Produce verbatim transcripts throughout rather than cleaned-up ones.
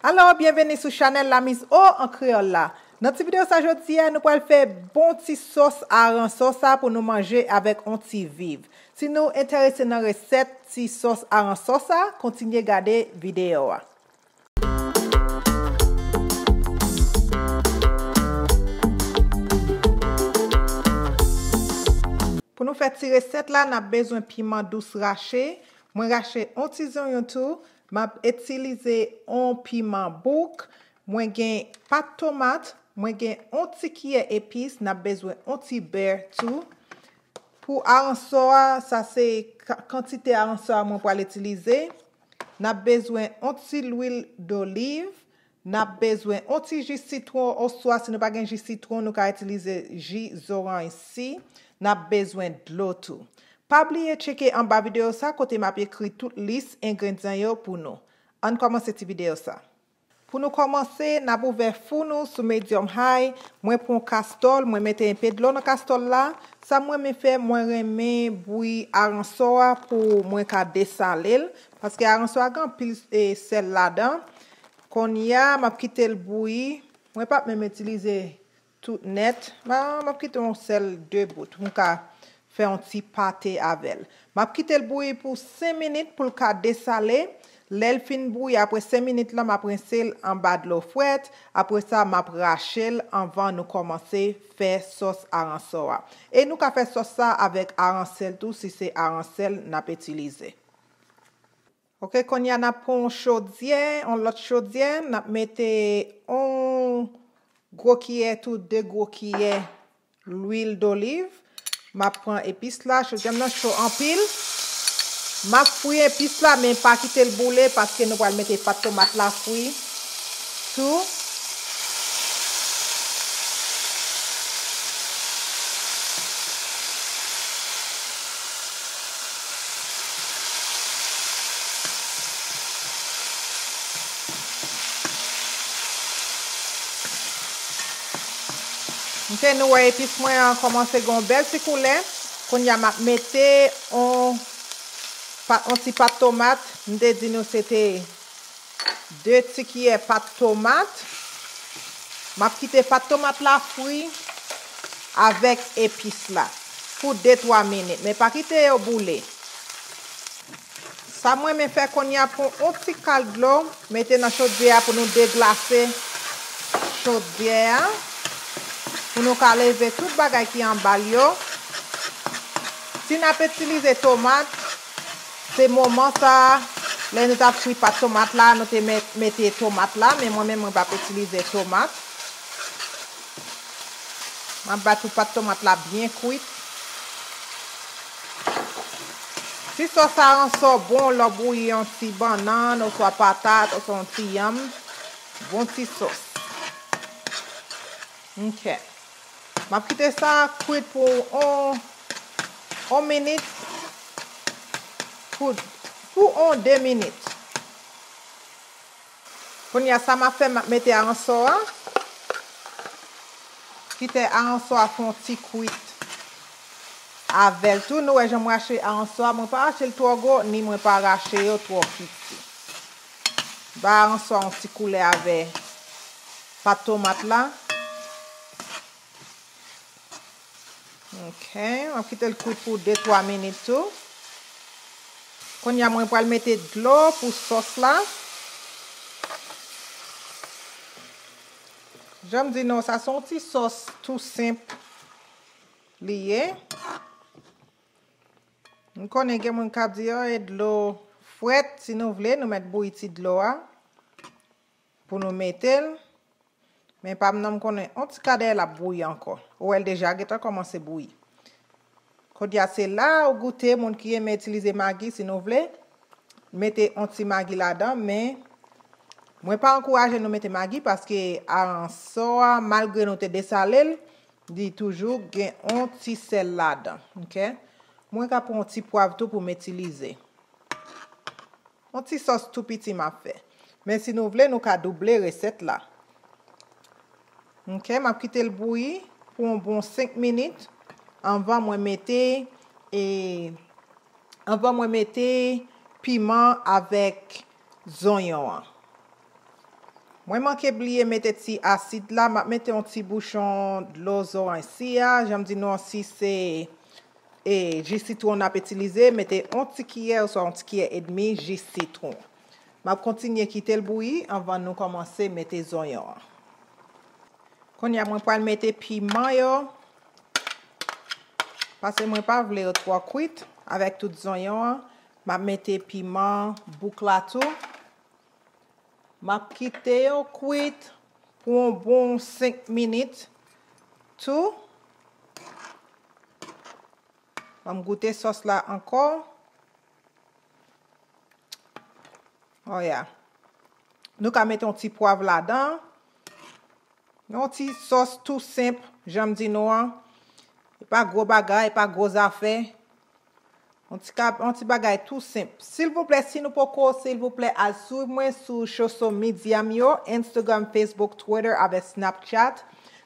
Alò, byenveni sou chanèl Lamiz O an kreyòl la. Nan ti videyo sa jodi a, nou pral fè bon ti sòs aransò sa pou nou manje avèk on ti viv. Si nou enterese nan resèt ti sòs aransò sa, kontinye gade videyo a. Pou nou fè ti resèt la, n ap bezwen piman dous rache. Mwen rache on ti zonyon tou. M ap itilize on piman bouk. Mwen gen pat tomat. Mwen gen on ti kiyè epis. N ap bezwen on ti bè tou. Pou aransò a, sa se ka-, kantite aransò a mwen pral itilize. N ap bezwen on ti lwil doliv. N ap bezwen on ti ji sitwon, oswa si nou pa gen ji sitwon, nou ka itilize ji zoranj si. N ap bezwen dlo tou. Pa bliye tcheke anba videyo sa kote m ap ekri tout lis engredyan yo pou nou. Ann kòmanse ti videyo sa. Pou nou kòmanse, n ap ouvè fou nou sou medium high. Mwen pran kastòl, mwen mete enpe dlo nan kastòl la. Sa mwen renmen fè, mwen renmen bouyi aransò a pou mwen ka desale l, paske aransò a gen anpil, e, sèl ladan. Kounye a, m ap kite l bouyi. Mwen p ap menm itilize tout nèt. M a, m ap kite yon sèl de bout pou m ka fè yon ti pate avè l. M ap kite l bouyi pou senk minit pou l ka desale. Lè l fin bouyi, apre senk minit lan, m ap rense l anba dlo frèt. Apre sa, m ap rache l anvan nou kòmanse fè sòs aransò a. E nou ka fè sòs sa avèk aransèl tou, si se aransèl n ap itilize. Ok, kounye a n ap pran yon chodyè, yon lòt chodyè, n ap mete yon gwo kiyè tou, de gwo kiyè lwil doliv. M ap pran epis la, chodyè m nan cho anpil. M ap fri epis la, men pa kite l boule, paske nou pral mete pat tomat la fri tou. Ok, nou wè epis mwen an kòmanse gen yon bèl ti koulè. Kounye a, m ap mete on, pa, on ti pat tomat. M te di nou se te de ti kiyè pat tomat. M ap kite pat tomat la fri avèk epis la pou de twa minit, men pa kite yo boule. Sa mwen renmen fè kounye a, pran on ti kal dlo, mete nan chodyè a pou nou deglase chodyè a, pou nou ka leve tout bagay ki anba l yo. Si n ap itilize tomat, se moman sa, lè nou t ap fri pat tomat la, nou te met-, mete tomat la, men mwen menm, mwen p ap itilize tomat. M ap bat pou pat tomat la byen kwit. Ti sòs aransò bon lè w bouyi yon ti bannann, oswa patat, oswa yon ti yanm. Bon ti sòs. Ok. M ap kite sa kwit pou on, on minit, pou, pou on de minit. Kounye a, sa m ap fè, m ap mete aransò a. Kite aransò a fè yon ti kwit avè l tou. Nou wè jan m rache aransò a. Mwen pa rache l twò gwo, ni mwen pa rache yo twò piti. Ba aransò a yon ti koulè avè pat tomat la. Ok, m ap kite l kwit pou de twa minit tou. Kounye a, mwen pral mete dlo pou sòs la. Jan m di nou, sa se yon ti sòs tou senp li ye. M konnen gen moun k ap di, "Oh, e dlo frèt." Si nou vle, nou mèt bouyi ti dlo a pou nou mete l. Men pa m nan, m konnen on ti kadèy l ap bouyi ankò. Ou wè l deja gentan kòmanse bouyi. Kounye a, se la ou goute, moun ki renmen itilize magi, si nou vle, mete on ti magi ladan, men mwen pa ankouraje nou mete magi paske aransò a, malgre nou te desale l, li toujou gen on ti sèl ladan, ok? Mwen ka pran on ti pwav tou pou m itilize. On ti sòs tou piti m ap fè. Men si nou vle, nou ka double resèt la. Ok, m ap kite l bouyi pou yon bon senk minit anvan mwen mete, e, anvan mwen mete piman avèk zonyon an. Mwen manke bliye mete ti asid la, m ap mete yon ti bouchon dlo zoranj. Si a, jan m di nou an, si se e, ji sitwon n ap itilize, mete yon ti kiyè oswa yon ti kiyè edmi ji sitwon. M ap kontinye kite l bouyi anvan nou kòmanse mete zonyon an. Kounye a, mwen pral mete piman yo. Paske mwen pa vle yo twò kwit avèk tout zonyon an. M ap mete piman bouk la tou. M ap kite yo kwit pou yon bon senk minit tou. Ban m goute sòs la ankò. Oh yeah. Nou ka mete yon ti pwav ladan. Yon ti sòs tou senp, jan m di nou an. E pa gwo bagay, e pa gwo zafè. Yon ti, ka, yon ti bagay tou senp. Silvouplè, si nou poko, silvouplè, al swiv mwen sou social media m yo, Instagram, Facebook, Twitter, avèk Snapchat.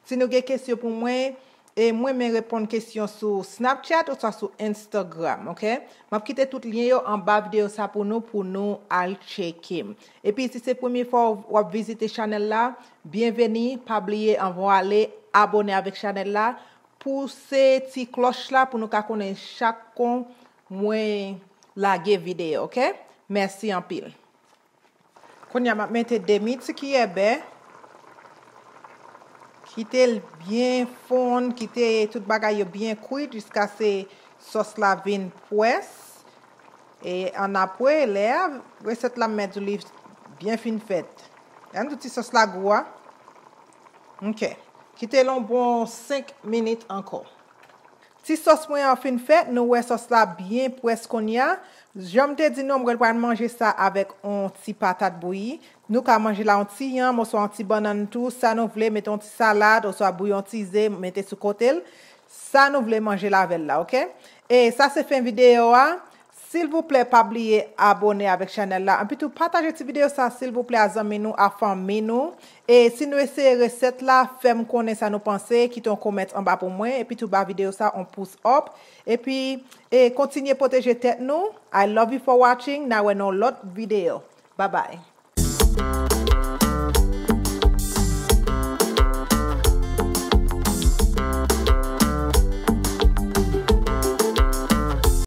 Si nou gen kesyon pou mwen, e mwen men reponn kesyon sou Snapchat oswa sou Instagram, ok? M ap kite tout lyen yo anba videyo sa pou nou, pou nou al tcheke m. Epi, si se premye fwa w ap vizite chanèl la, byenveni, pa bliye anvan w ale, abòne avèk chanèl la, pouse ti klòch la pou nou ka konnen chak kon mwen lage videyo, ok? Mèsi anpil. Kounye a, m ap mete demi ti kiyè bè. Kite l byen fonn, kite tout bagay yo byen kwit jiskaske sòs la vin pwès. E annapre, lè a, resèt la m mèt di w li byen fin fèt. Gade tout ti sòs la gou a. Ok. Kite l yon bon senk minit ankò. Ti sòs mwen an fin fèt, nou wè sòs la byen pwès kounye a. Jan m te di nou, mwen pral manje sa avèk yon ti patat bouyi. Nou ka manje la yon ti yanm oswa yon ti bannann tou, sa nou vle, mete yon ti salad oswa bouyon ti ze, mete sou kote l. Sa nou vle manje la avè l la, ok? E sa se fen videyo a. Silvouplè, pa bliye abòne avèk chanèl la. Epi tou, pataje ti videyo sa, silvouplè, a zanmi nou, a fanmi nou. E si nou eseye resèt la, fè m konnen sa nou panse, kite yon kòmantè anba pou mwen, epi tou ba videyo sa yon pous up. Epi, e kontinye pwoteje tèt nou. I love you for watching. N a wè nan yon lòt videyo. Bye bye.